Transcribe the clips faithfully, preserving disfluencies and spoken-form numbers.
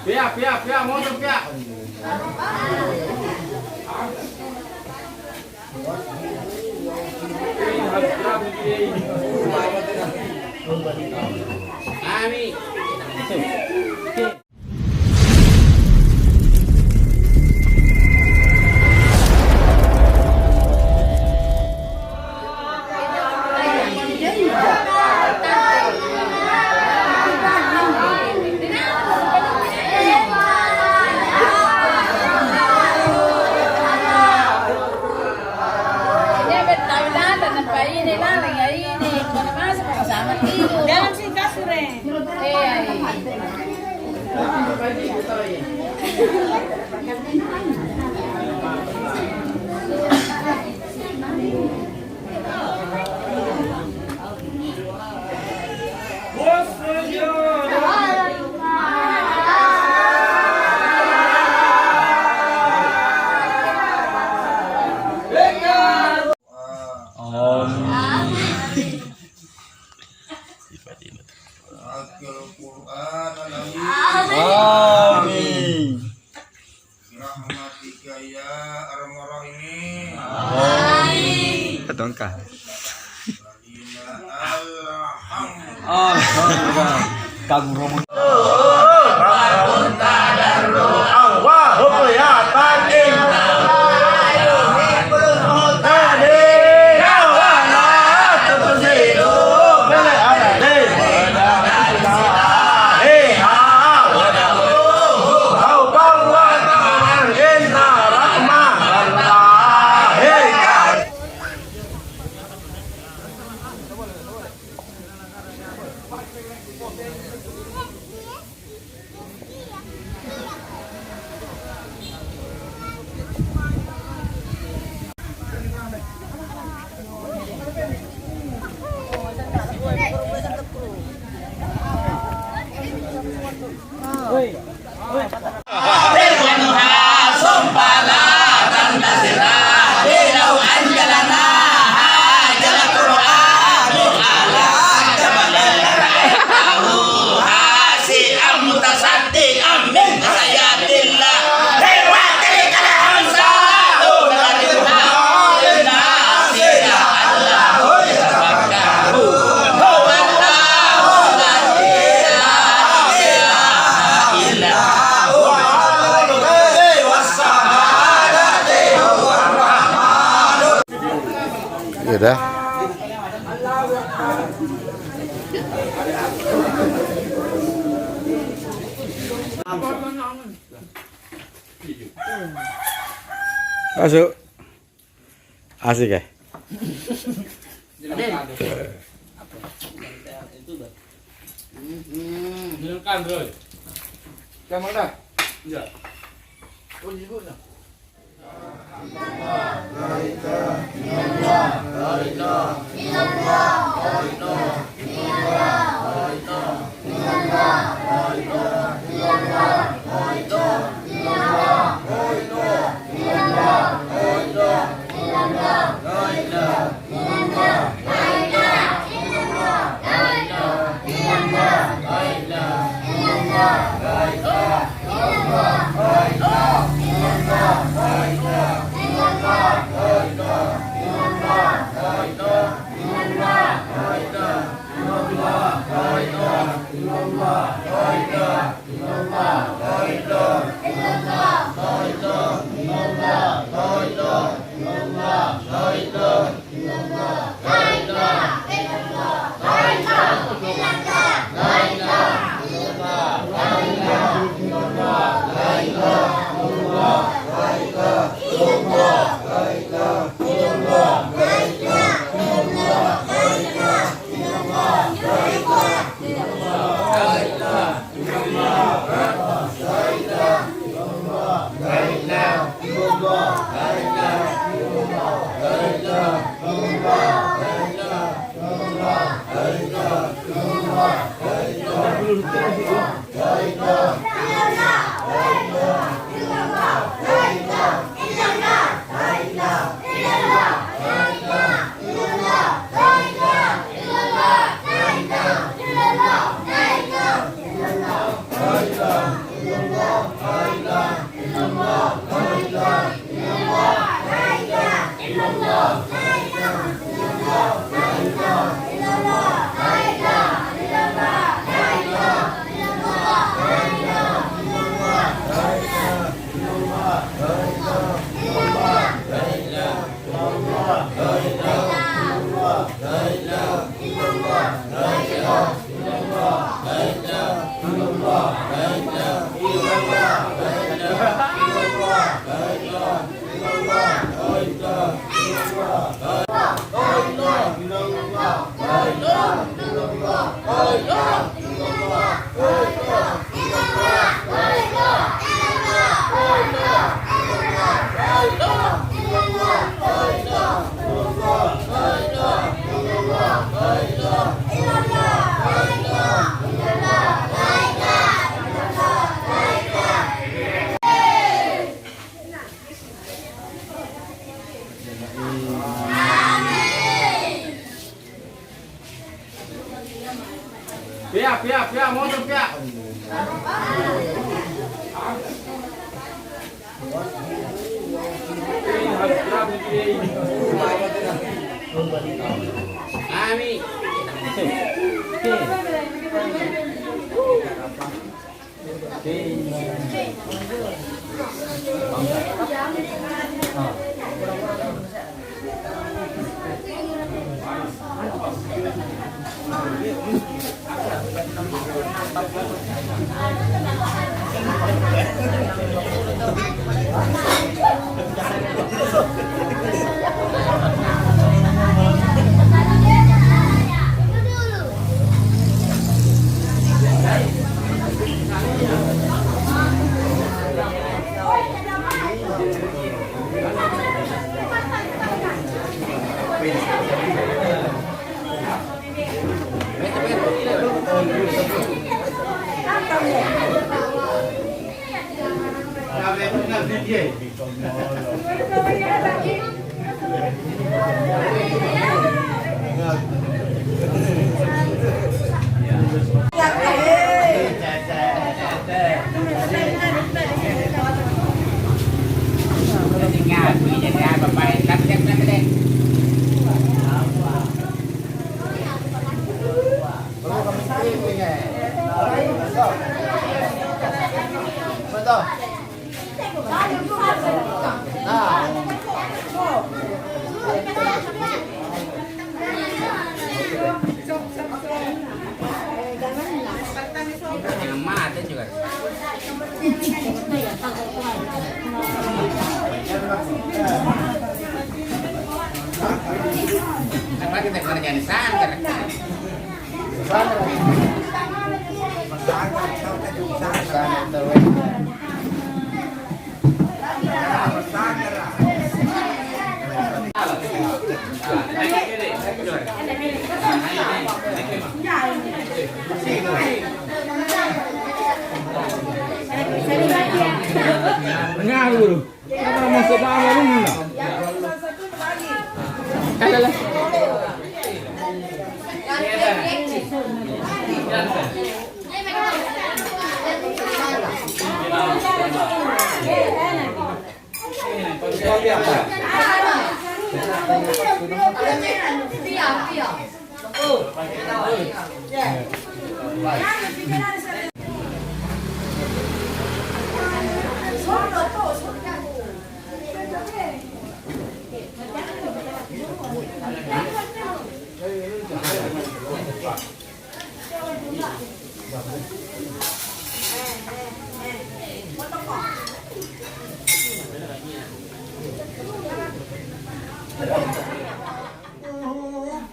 Pea, pea, pea, motor pea. Amin. Dalam sih kasur, eh. Amin. Amin. Birahmatika ya arhamar rahimin. Amin. Alhamdulillah. Alhamdulillah. Kamu romo. Iya dah. Masuk. Asik ya? Minumkan, Roy. Kamu dah? Iya. Oh, nyebutnya. Pia, pia, pia, motor pia. Amin. Apalagi teh marjani sangkara. Ngawur. Apa masuk dalam rumah? Ada lah.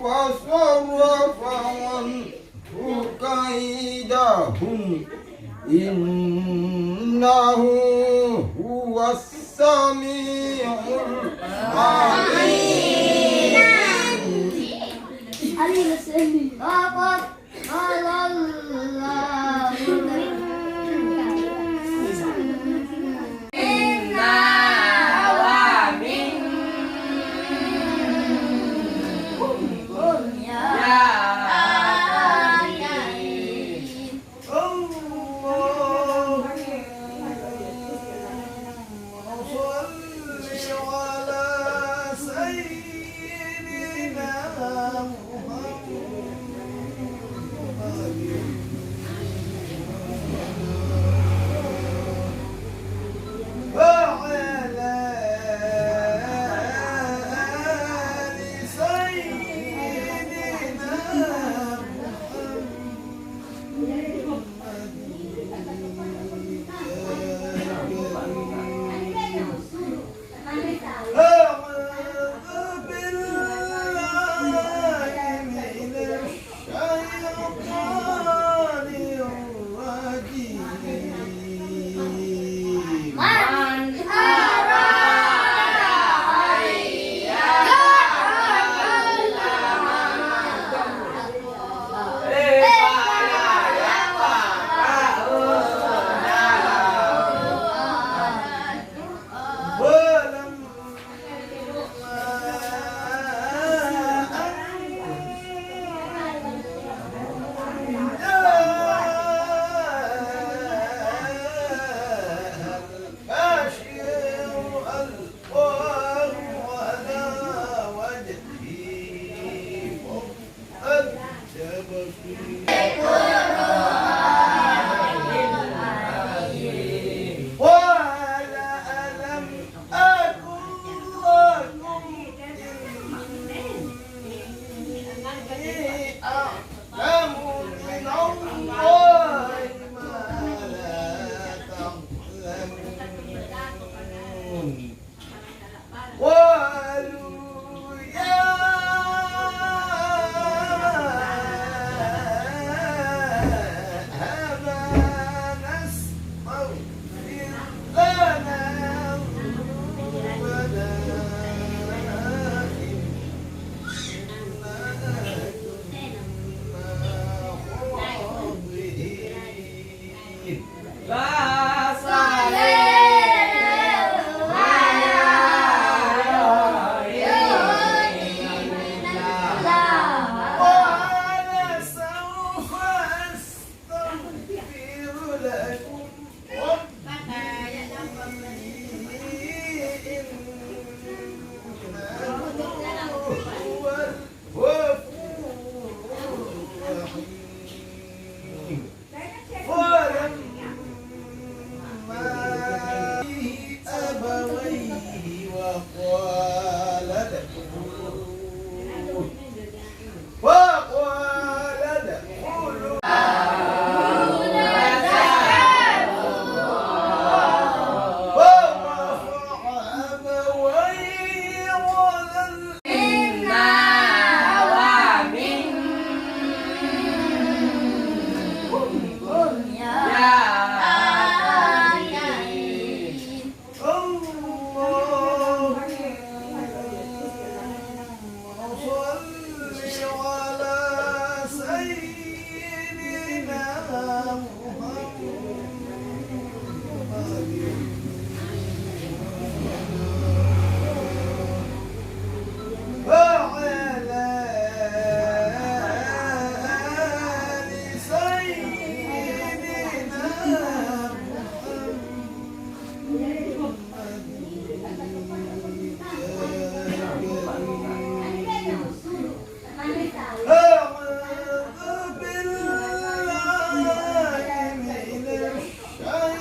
فصرف عنه كيدهن إنه هو السميع العليم. لقد ضل الله منكم اللهم صل على سيدنا محمد. أعوذ بالله من الشيطان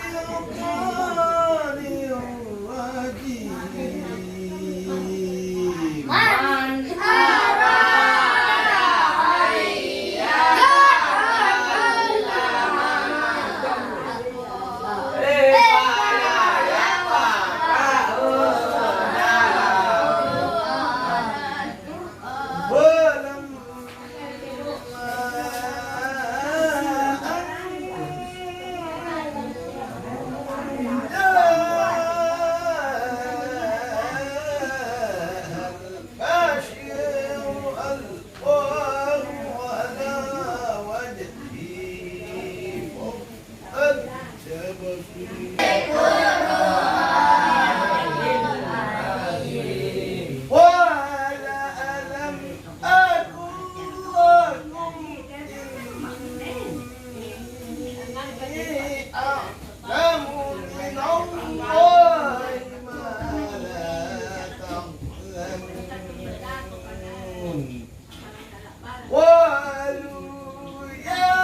الرجيم. من أراد أن يعمل قال ألم أقل لكم إني أعلم من الله ما لا تعلمون. قالوا يا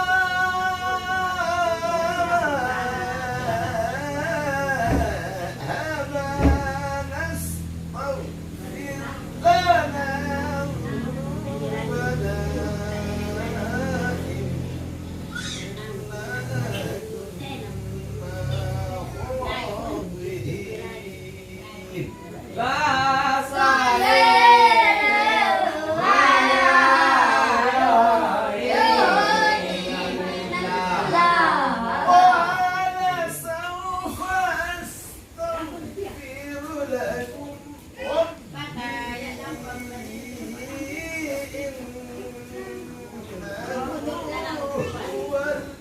أبانا استغفر لنا ذنوبنا إنا كنا خاطئين. قال سوف أستغفر لكم ربي إنه هو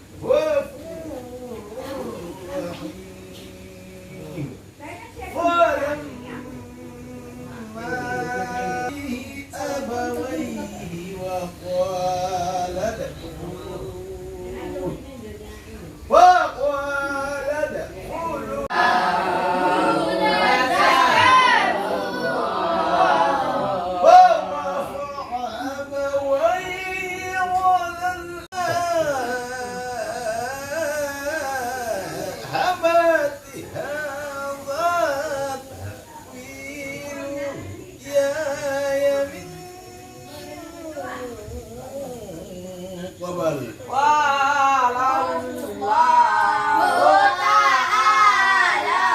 الغفور الرحيم. ولما أبويه وقال ادخلوا، وقال ادخلوا ورفع أبويه على الحمد هذا تأويل رؤياي من قبل. قال الله تعالى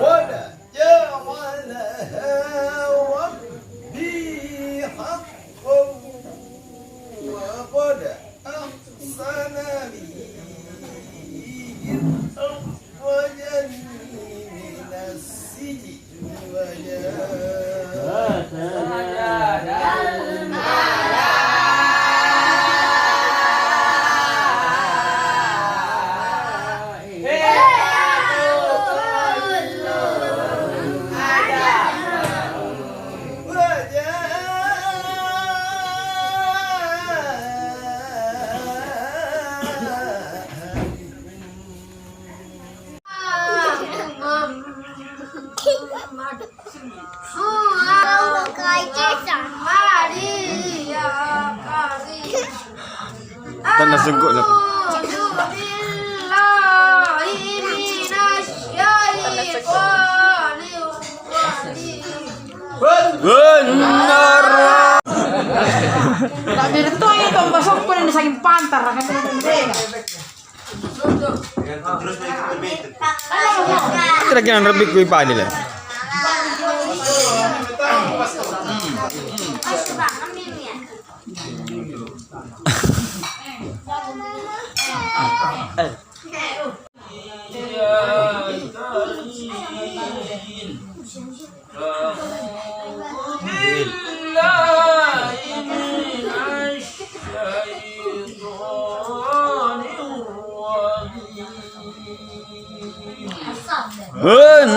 قد جعلها ربي حقا وقد أحسن بي إذ أخرجني من السجن وجاء Tanna sungkuk na. Bener. Tak betul itu, masuk pun di saking pantar, kan? Kira-kira lebih kui padi lah. إن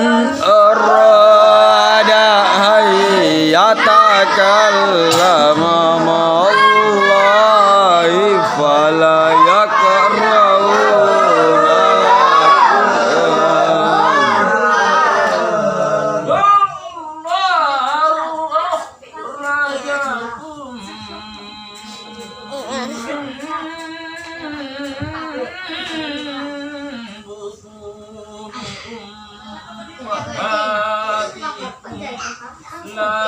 أراد أن يتكلم مع الله فلا يقربون القرآن. وآبائكم لا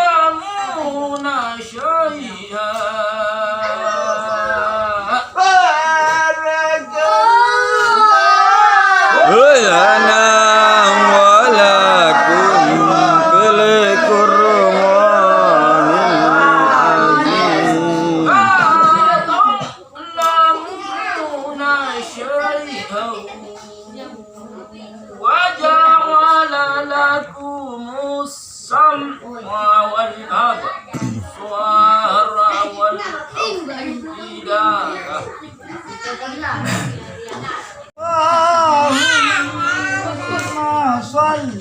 تعلمون شيئا. بارك الله لنا ولكم في القرآن العظيم. تعلمون شيئا وجعل لكم السمع والأبصار والأفئدة. اللهم صل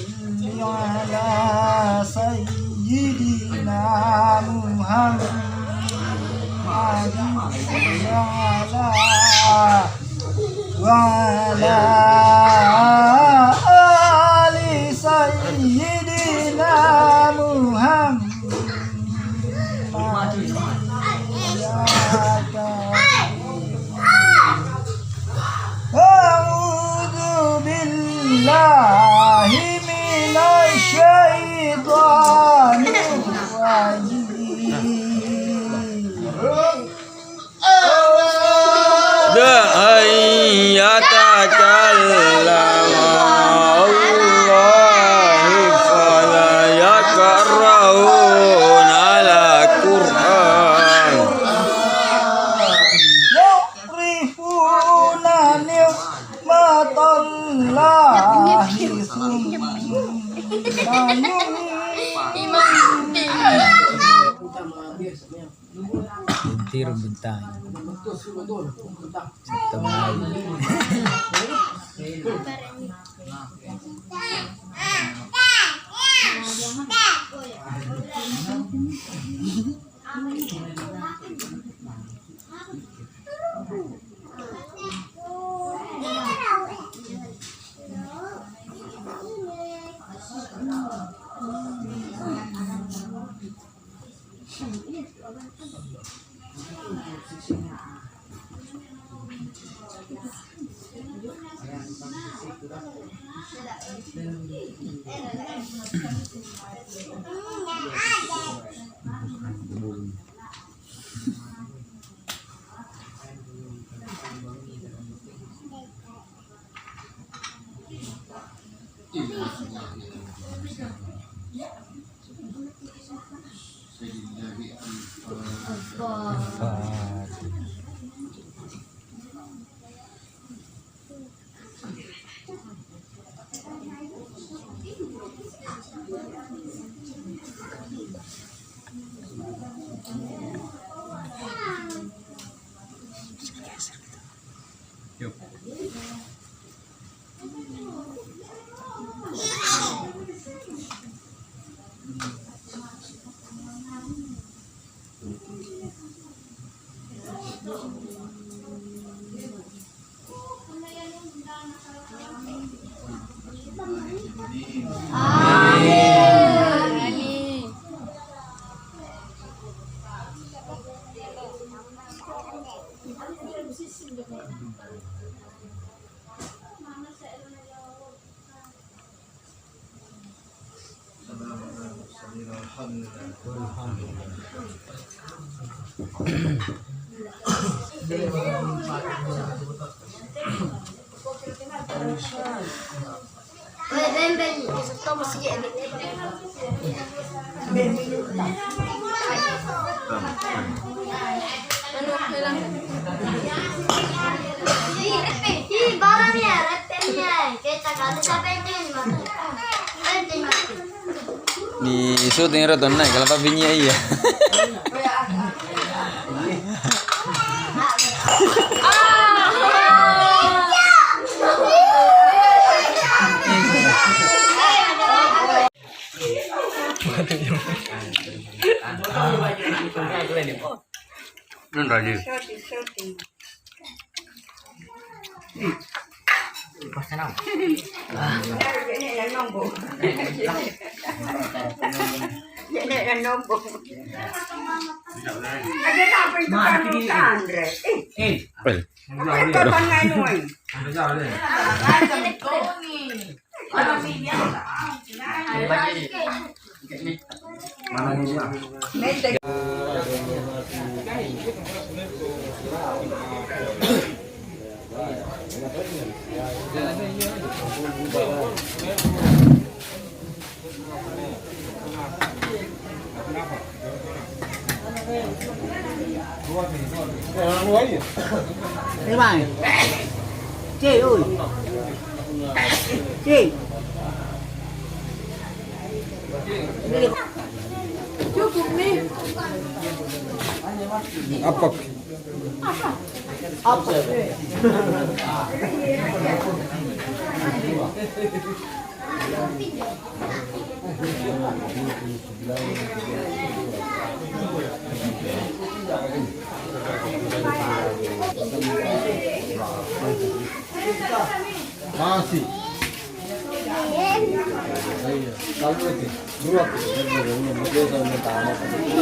على سيدنا محمد وعلى، وعلى آل سيدنا محمد. أعوذ بالله من الشيطان الرجيم. أن يتكلم الله فلا يقربون على القرآن. يعرفون نعمة الله ثم ينكرون. Lintiro bintang. Bintang lain. Ni syuting ro tonna, kalapa binyi iya. Nanda ji. Eh. Eh, Bang. Cek, oi. Cek. Cukup nih. Apa? Apa? Masih. Iya. Kalau itu, dua, dua, dua, dua, dua, dua,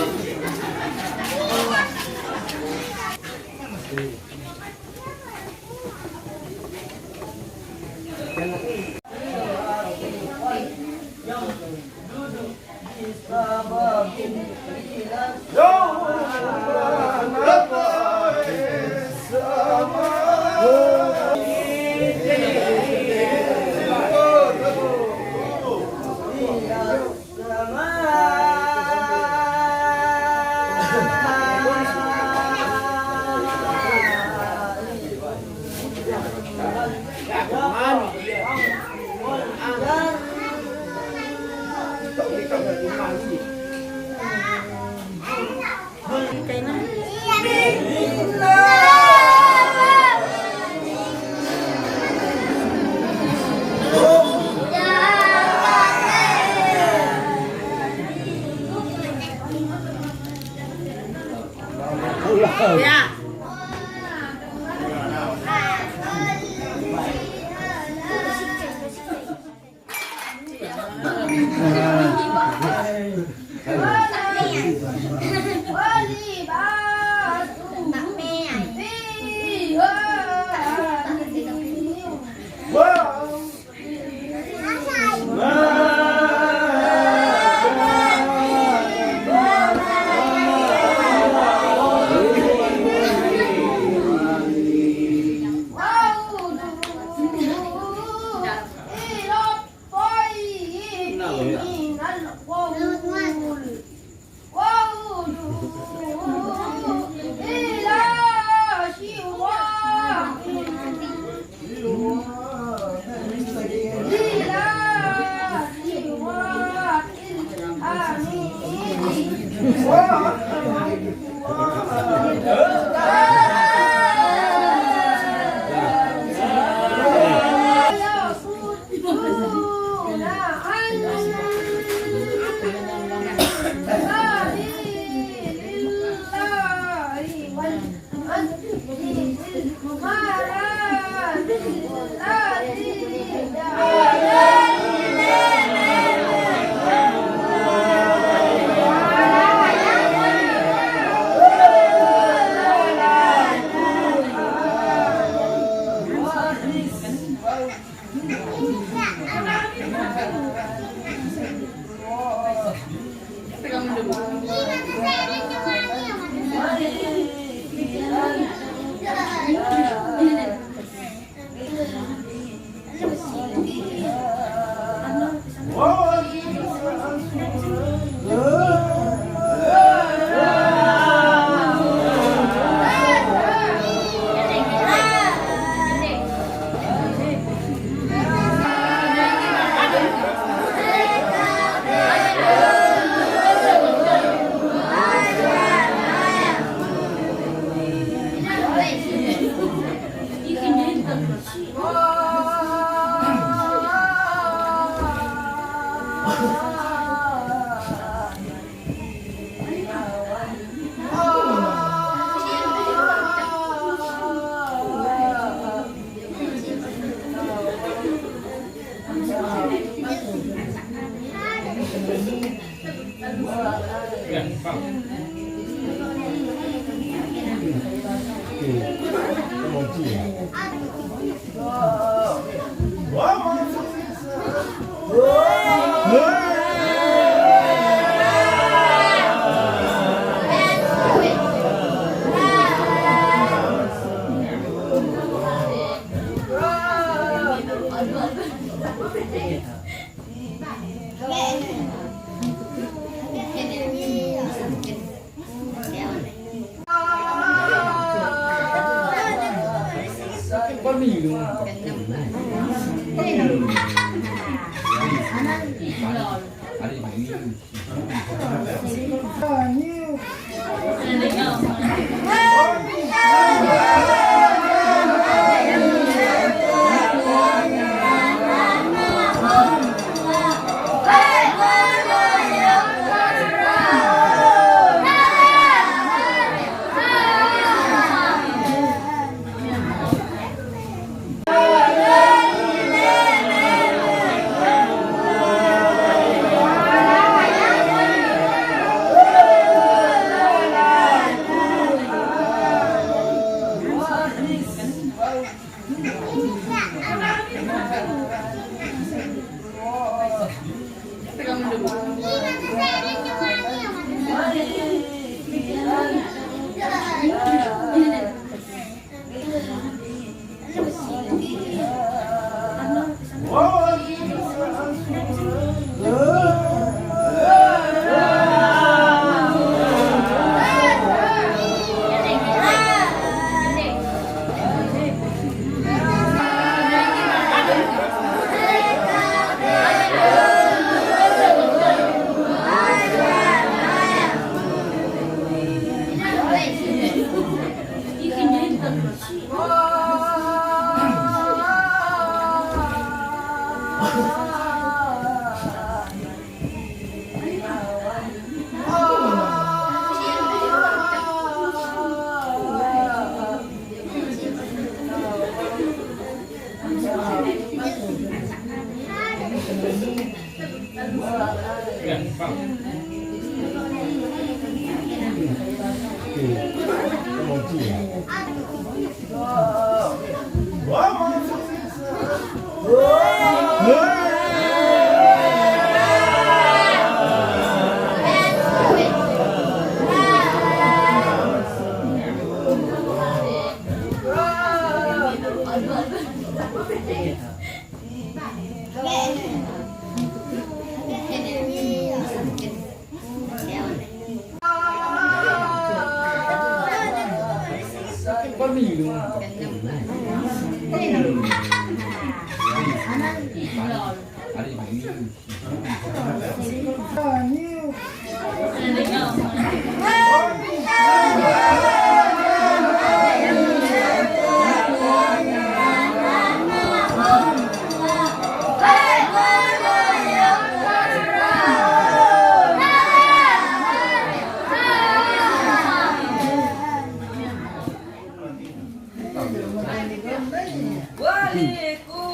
ولكل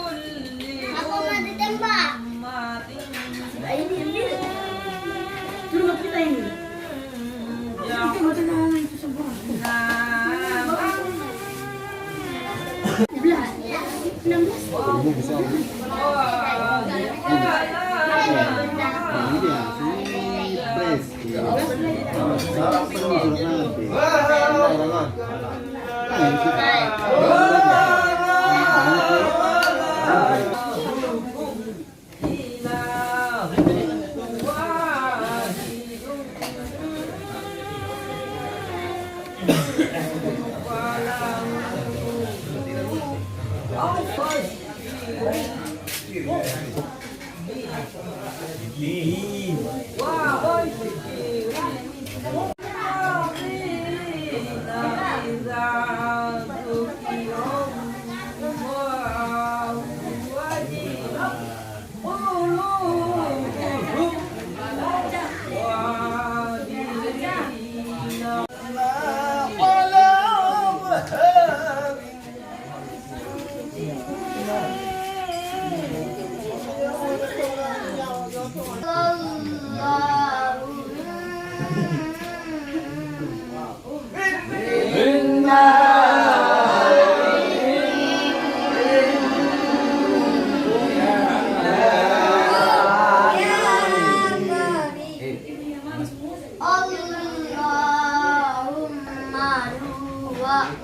أمة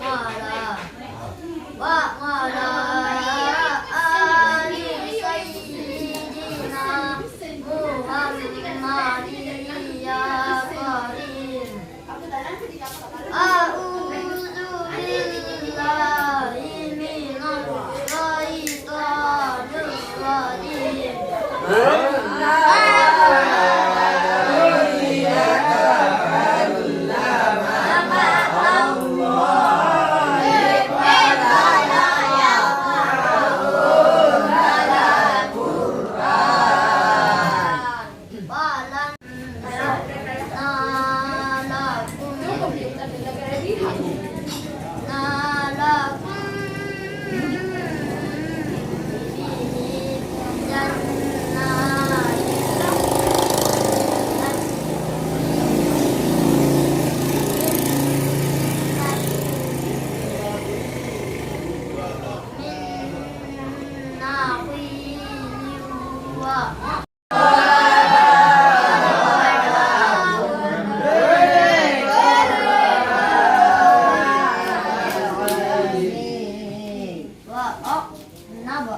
وعلى، وعلى آل سيدنا محمد يا كريم. أعوذ بالله من الشيطان الرجيم. وأعنب.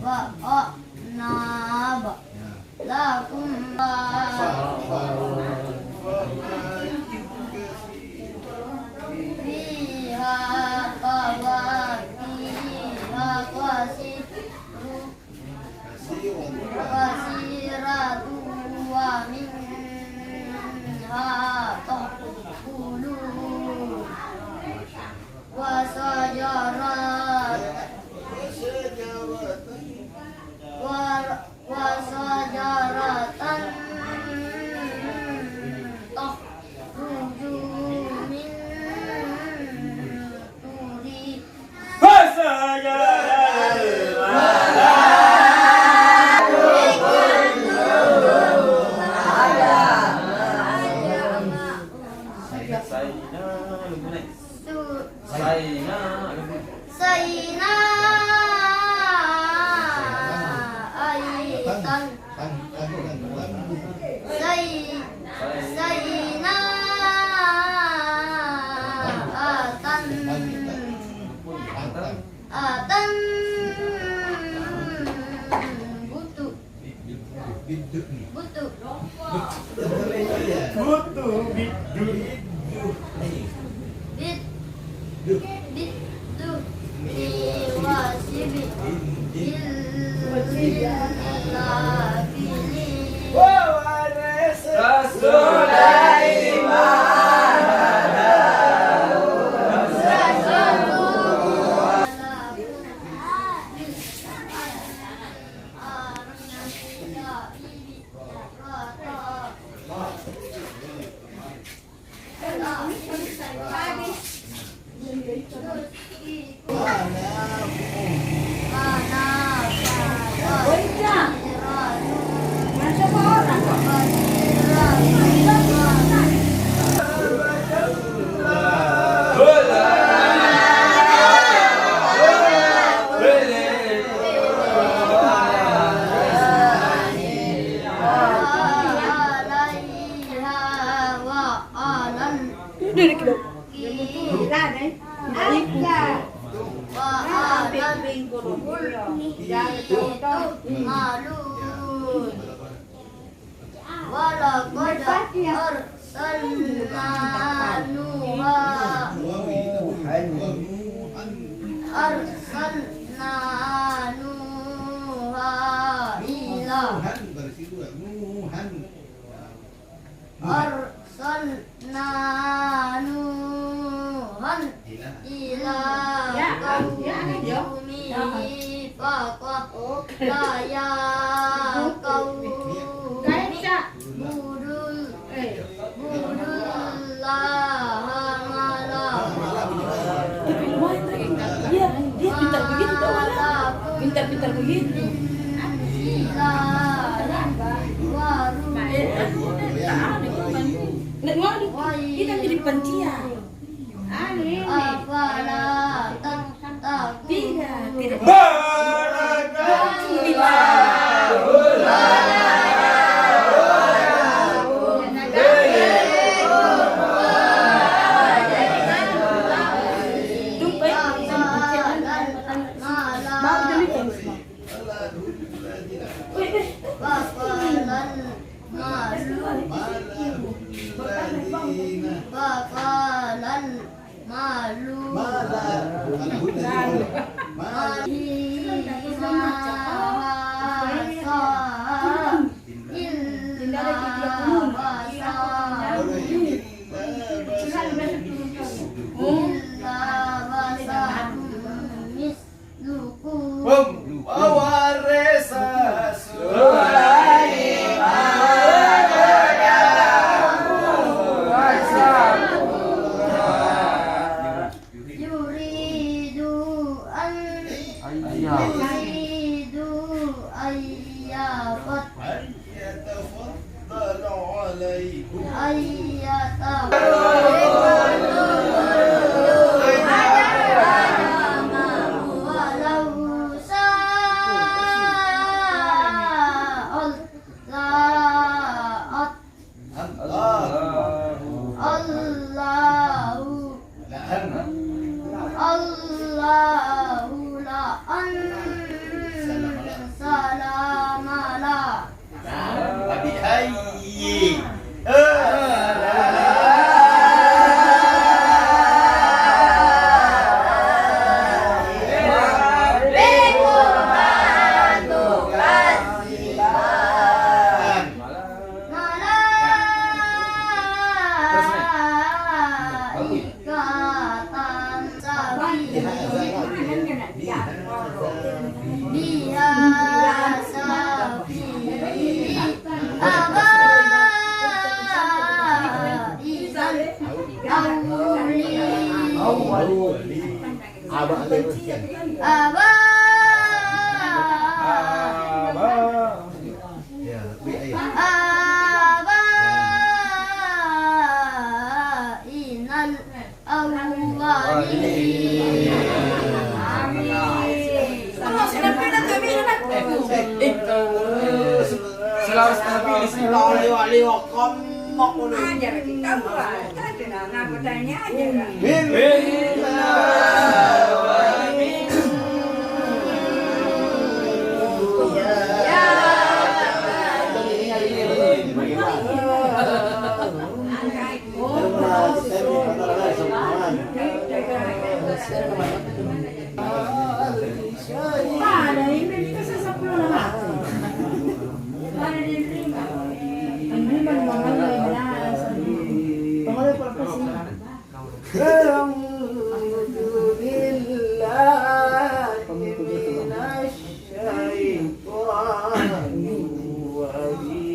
وأعنب. لكم فيها فواكه كثير، كثيرة ومنها تأكلون. وشجرة، و-، وشجرة تخرج من طور Saina, lumune. Saina, lumune. Saina, aitan. Sai-, saina, atan. Atan. Butu. Butu. Butu, biddu. Bid-, biddu. Iwasibi. Illil akili. ولقد أرسلنا نوحا، أرسلنا نوحا إلى، أرسلنا نوحا إلى قومه فقال يا قوم اعبدوا، اعبدوا الله ما لكم، Iya, dia pintar begitu tau orang. Pintar-pintar begitu. Nggak ngadu. Kita jadi pancia. Afala tattaqun. Tidak, tidak. Barakallahu lana wa lakum. وقال المال. إلا بشر، إلا بشر مثلكم. وورث سليمان داود. يريد أن، أيا. يريد أن يتفضل عليكم. أن يتفضل. ولو شاء الله. الله. الله. لأن. الله لأنزل ملكا. فبأي آلاء ربكما تكذبان. ملائكة سبيل. بها سبيل. أبائنا الأولين. Aba. Aba. Ya, wi, ayo. Abainal awwalin. Amin. Selalu stabil, selalu lewat-lewat, kompak. Ajar kita, Bu. Ada, nah, nah, pertanyaan aja, kan? Min. Min. Ya. أعوذ بالله من الشيطان الرجيم.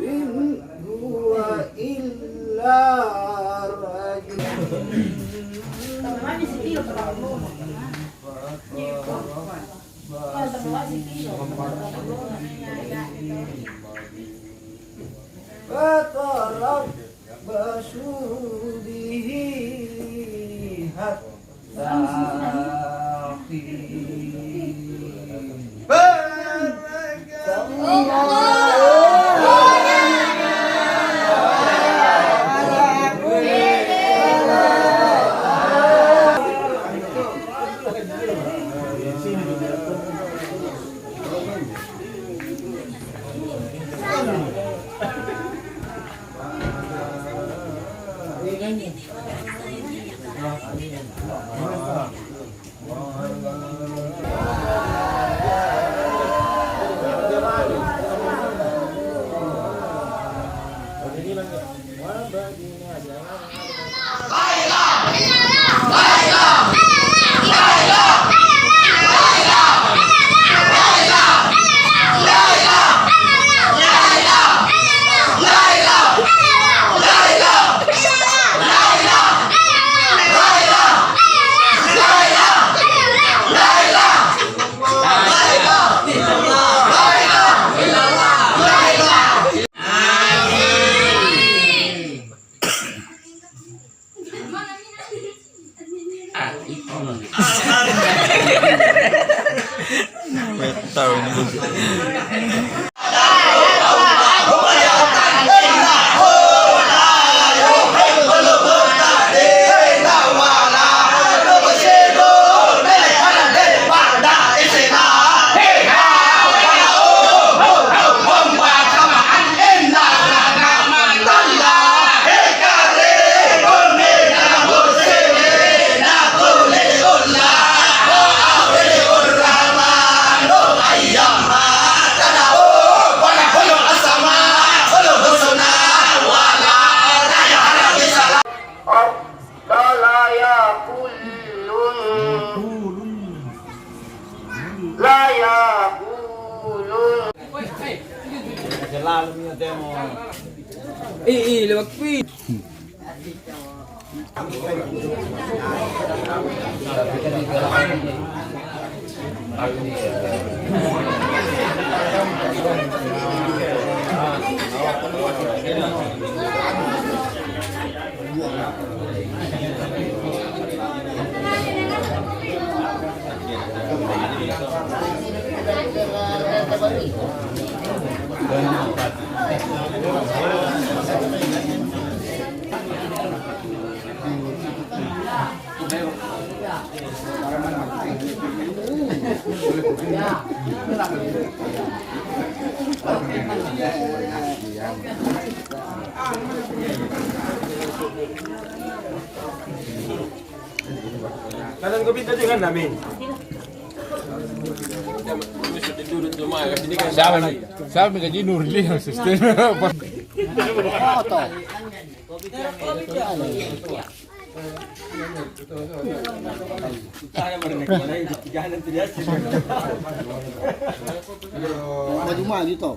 إن هو إلا رجل. فتربصوا به حتى حين. Tahu ini. Lalu minjo temo. Eh, eh, lewat kui. Kadang kau minta jangan namin. Siapa, siapa minta jinur dia sistem? Maju-maju to.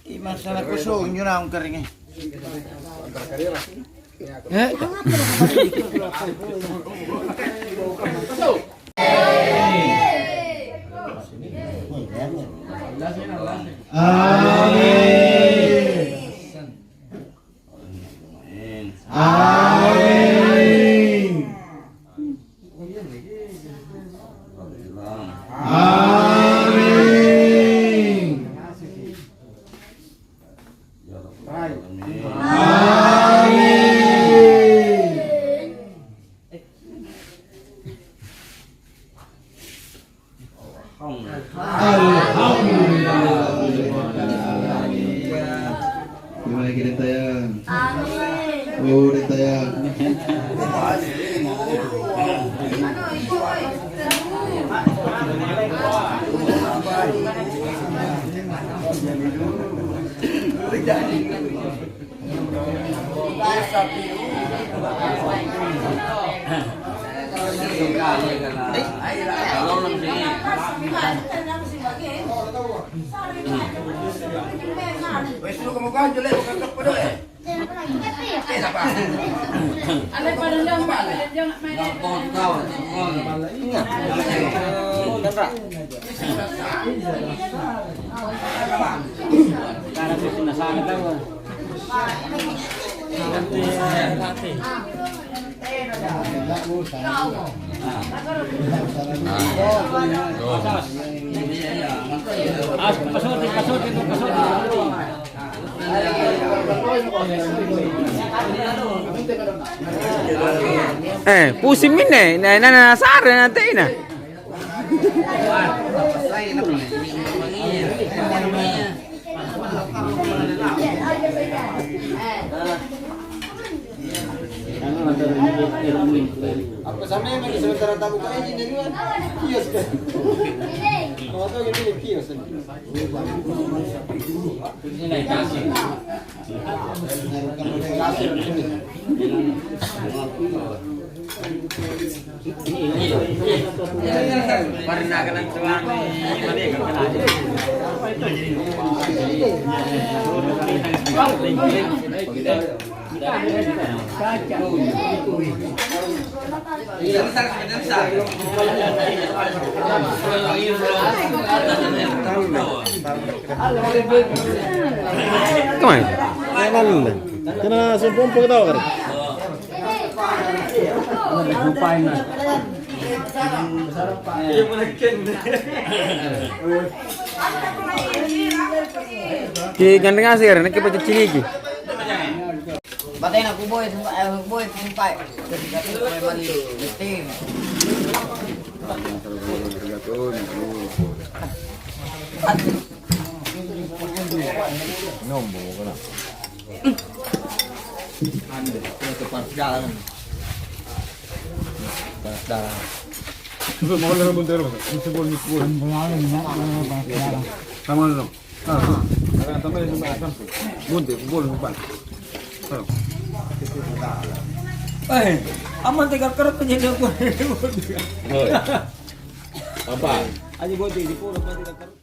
Ih, masalah kosong nyo naung keringe. Eh? Amin. Amin. Amin. Amin. Alhamdulillah. Gimana kita, Tayang? Amin. Oh, udah, Tayang. Eh, pusing minne, na, na, na, sare na tena. Apa sampai lagi sementara tabuka ini dari luar? Kios kan? Kalau tahu ini kios kan? Kemae? Kena sempompo kita kare. Ki gandeng asik, nakke pacciniki. Batena kuboe, eh, kuboe, kumpae. Tim. Nombo, kena. Ande, kena tepas jalan. Tepas jalan. Mau lari montero, bisa gol, bisa gol. Sama dong. Ah, ah. Bunte, gol, umpan. Ayo. Eh, aman tegal kerap penyedot gol. Apa? Aja gol di pura, aman tegal kerap.